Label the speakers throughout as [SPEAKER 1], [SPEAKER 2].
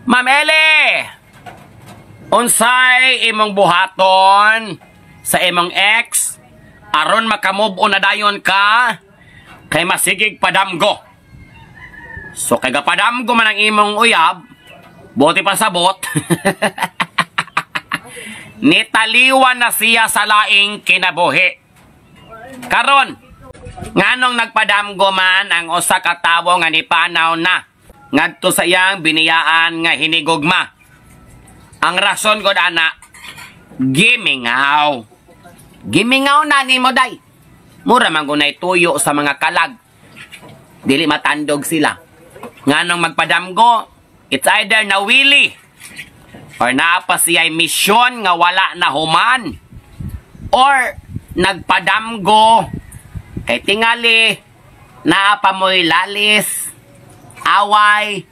[SPEAKER 1] Ma'am Eli, unsay imong buhaton sa imong ex aron makamove on na dayon ka kay masigig padamgo? So kay gapadamgo man ang imong uyab, buot ipasabot, nitaliwan na siya sa laing kinabuhi. Karon, nganong nagpadamgo man ang usa ka tawo nga nipanaw na ngadto sa iyang biniyaan nga hinigugma? Ang rason gud ana, gimingaw. Gimingaw na nimo, day. Mura man gunay tuyo sa mga kalag. Dili matandog sila. Nganong magpadamgo? It's either nawili or naa pa siya'y misyon nga wala na human or nagpadamgo kay tingali naa pa mo'y lalis, away,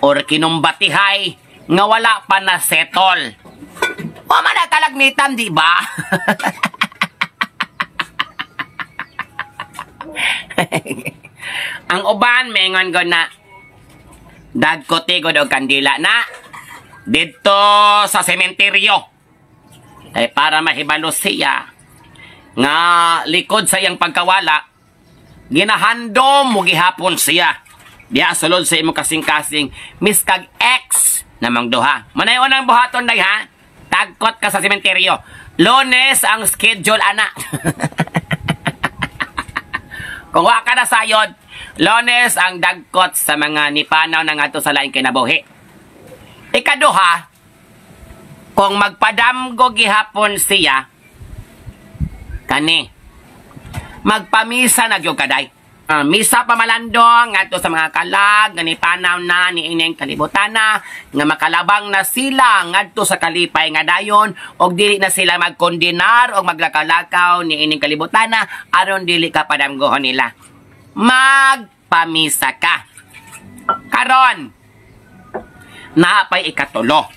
[SPEAKER 1] or kinumbatihay nga wala pa na settle. O man na kalagmitan, di ba? Ang uban, maingon ko na, dagkote ko og kandila na, didto sa sementeryo. Ay para mahibalo siya, nga likod sa iyang pagkawala, ginahandom mo gihapon siya. Diya sulod sa imong kasing-kasing, miskag ex namang duha. Manay unang buhaton day ha, tagkot ka sa sementeryo. Lunes ang schedule ana. Kung wa ka na sayod, Lunes ang dagkot sa mga nipanaw na ngadto sa laing kinabuhi. Ikaduha, kung magpadamgo gihapon siya, kani, magpamisa na gyud kaday. Misa pamalandong ngadto sa mga kalag nga nipanaw na ni ining kalibutan na, nga makalabang na sila ngadto sa kalipay nga dayon og dili na sila magkondenar og maglakaw-lakaw ni ining kalibutan na aron dili ka padamgohon nila. Magpamisa ka. Karon, naapay ikatulo.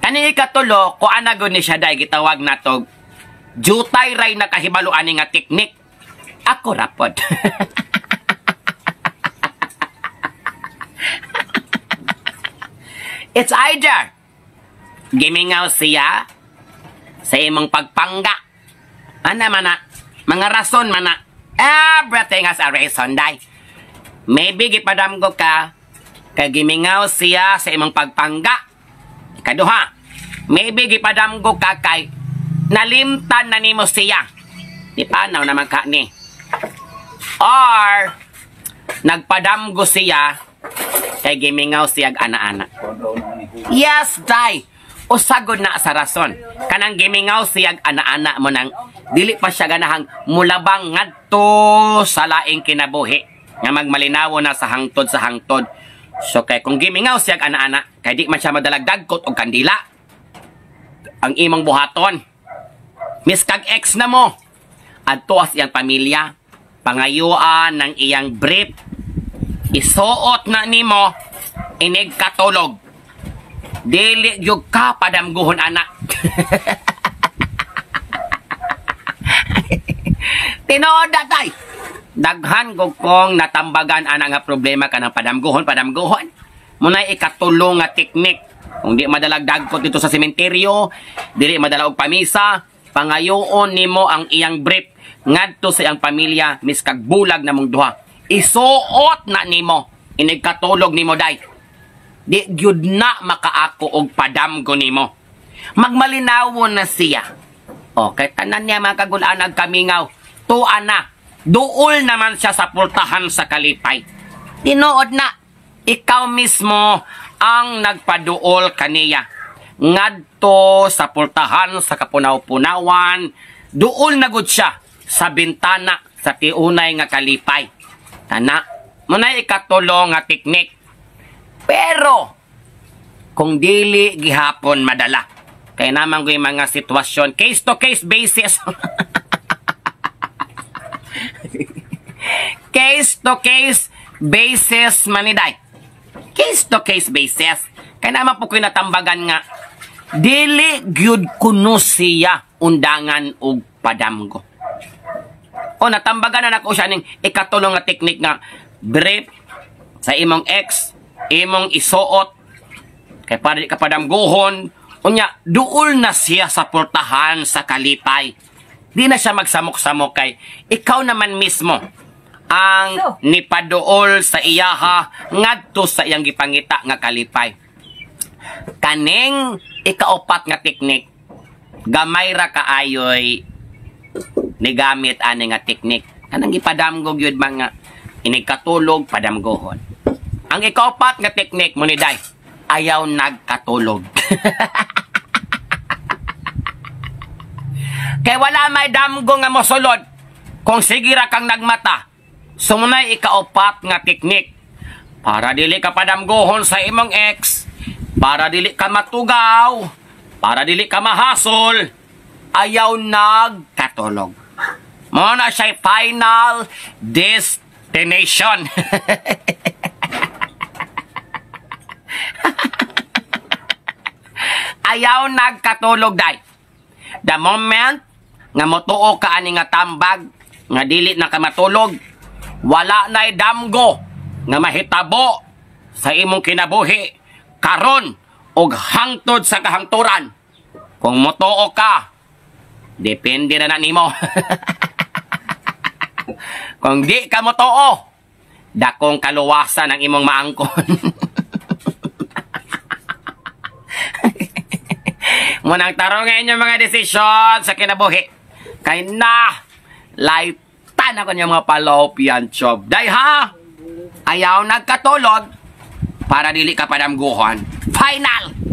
[SPEAKER 1] Kani ikatulo, kuan na gud ni siya day gitawag natog jutay ray nakahibalo ani nga teknik. Ako rapod. It's either gimingaw siya sa imong pagpangga. Ana man na, mga rason man na. Everything has a reason, day. Maybe gipadamgo ka kay gimingaw siya sa imong pagpangga. Ikaduha, maybe gipadamgo ka kay nalimtan na nimo siya. Di panaw naman ka ni. Or nagpadamgo siya kay gimingaw siya ana-ana. Yes, day. Usagod na sa rason. Kanang gimingaw siya ana-ana mo nang dili pa siya ganahang mulabang ngadto sa laing kinabuhi nga magmalinawo na sa hangtod sa hangtod. So kay kung gimingaw siya ana-ana kay di man siya madalagdagkot og kandila ang imong buhaton. Miskag ex na mo adto as iyang pamilya, pangayuan ng iyang brief, isuot na nimo inig katulog. Dili gyud ka padamguhon ana. Tinuod na tay. Daghan gud kong natambagan ana nga problema kanang padamguhon, padamguhon. Munay ikatulo nga teknik. Kung di madalagdagkot dito sa sementeryo, dili madala og pamisa, pangayoon nimo ang iyang brief ngadto sa iyang pamilya miskag bulag na mong duha. Isuot na nimo inig katulog nimo day. Di gyud na makaako og padamgo nimo. Magmalinawon na siya. O, kay tanan niya mga kagulaan ang kamingaw. Tuan na. Duol naman siya sa pultahan sa kalipay. Tinuod na, ikaw mismo ang nagpaduol kaniya. Ngadto sa pultahan sa kapunaw-punawan, duol na gud siya sa bintana sa tiunay nga kalipay. Tana, munay ikatulo nga teknik. Pero, kung dili gihapon madala, kay naman ko yung mga sitwasyon, case to case basis. Case to case basis maniday. Case to case basis. Kay naman po ko'y natambagan nga, dili gyud kuno siya undangan og padamgo. O natambagan na nako siya ning ikatulong nga teknik nga brief sa imong ex, imong isuot Kay para di ka padamguhon, unya, duol na siya sa pultahan sa kalipay. Di na siya magsamok-samok kay ikaw naman mismo ang
[SPEAKER 2] So?
[SPEAKER 1] Nipaduol sa iyaha ngadto sa iyang gipangita nga kalipay. Kaning ikaupat nga teknik, gamay ra kaayoy nigamit ani nga teknik. Kanang gipadamgog yun mga inig katulog, padamgohon. Ang ikaupat nga teknik mo ni day, ayaw nagkatulog. Kay wala may damgo nga mosulod kung sige ra kang nagmata. Sumunay ikaupat nga teknik para dili ka padamgohon sa imong ex, para dili ka matugaw, para dili ka mahasol, ayaw nagkatulog. Mo na siya final destination. Ayaw nagkatulog, day. The moment nga motuo ka ani nga tambag nga dili na ka matulog, wala na'y damgo nga mahitabo sa imong kinabuhi karon og hangtod sa kahangturan. Kung motuo ka, depende na na nimo. Kung di ka motuo, dakong kaluwasan ang imong maangkon. Munang tarong ngayon yung mga desisyon sa kinabuhi. Kay na, laitan ako niya mga palopian chob. Day ha, ayaw nagkatulog para dili ka padamguhon. Final!